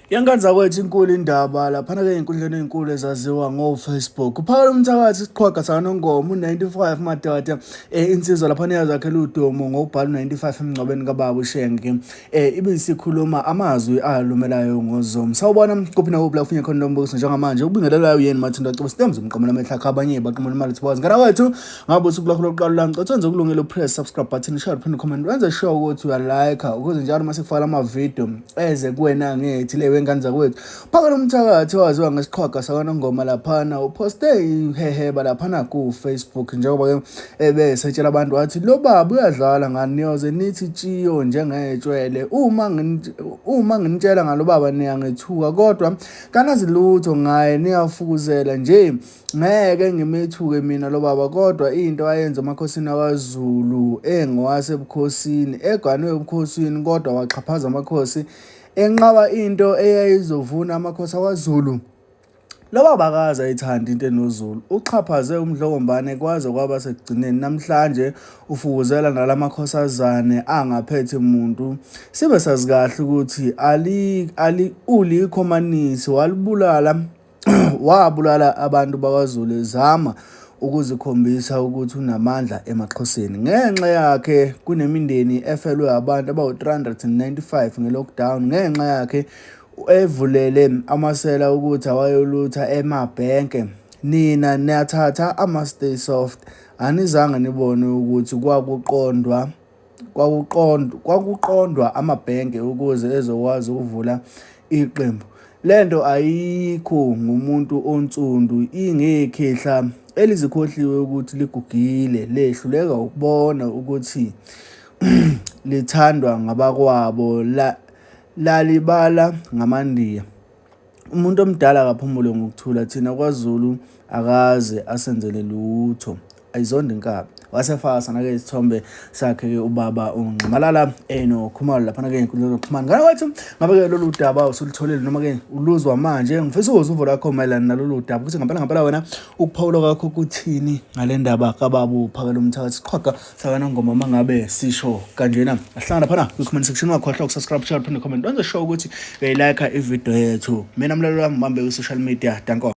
Yankanzakwethu inkulu indaba laphana-ke ey'nkundleni ey'nkulu ezaziwa ngo-Facebook. Uphakela umthakathi isiqhwaga sakanongoma u-95 madoda insizwa laphana eyazakhela udumo ngokubhala u-95 emngcwabeni kababa uShenge ibisikhuluma amazwi alumelayo ngoZuma. Sawubona kuphi nakuphi la ufinye khona lo mbukiso njengamanje ubingelelayo yini Mathinda Cebo Stemz umqamela amehlo akhe abanye baqamela imali thiwazi. Ngana wethu ngabe usuku lwakho lokuqala la ngicela wenze ukulungela upress subscribe button share uphinde comment wenze sure ukuthi uyalike ukuze njalo uma sikufakela ama-video eze kuwena ngethi leyo wengane zakwethu phakela umthakathi owaziwa ngesiqhwaga sakwanongoma laphana uphoste iheheba laphana ku-Facebook njengoba-ke ebesetshela abantu wathi lo baba uyadlala ngani niyoze nithi tshiyo njengetshwele uma uma nginitshela ngalo baba niyangethuka kodwa kanazi lutho ngaye niyafukuzela nje. Ngeke ngimethuke mina lo baba kodwa into ayenza emakhosini akwaZulu engowasebukhosini eganwe ebukhosini kodwa waxhaphaza amakhosi enqaba into eyayizovuna amakhosi akwaZulu. Lo baba akaze ayithande into enoZulu uxhaphaze uMdlokombane kwaze kwaba sekugcineni namhlanje ufukuzela nalamakhosazane angaphethe muntu sibe sazi kahle ukuthi ali ali ulikhomanisi walibulala wabulala abantu bakwaZulu ezama ukuzikhombisa ukuthi unamandla emaXhoseni. Ngenxa yakhe kunemindeni efelwe abantu abawu-395 nge-lockdown. Ngenxa yakhe evulele amasela ukuthi awayolutha emabhenke. Nina niyathatha ama-stay soft, anizange nibone ukuthi kwakuqondwa Kwakuqondwa amabhenki ukuze ezokwazi ukuvula iqembu. Le nto ayikho ngumuntu onsundu ingekhehla elizikhohliwe ukuthi ligugile lehluleka ukubona ukuthi lithandwa ngabakwabo lalibala ngamaNdiya. Umuntu omdala akaphumule ngokuthula thina kwaZulu akaze asenzele lutho. Ayizonda inkabi. Wasefaka sana-ke isithombe sakhe-ke ubaba uNxamalala enoKhumalo laphana-ke ey'nkundleni zokuxhumana. Ngane kwethu ngabe-ke lolu daba usulutholile noma-ke uluzwa manje? Ngifisa ukuzwa uvo lwakho mayelana nalolu daba ukuthi ngampela ngampela wena ukuphawula kwakho kuthini ngale ndaba kababa uPhakela Umthakathi Siqhwaga sakanongoma uma ngabe sisho kanjena. Ahlangana laphana kwi-comment section ungakhohlwa ukusubscribe, share, phinde comment. Wenze sure ukuthi uyayilike ividiyo yethu. Mina mlaleli wami ngibambe kwi-social media. Danko.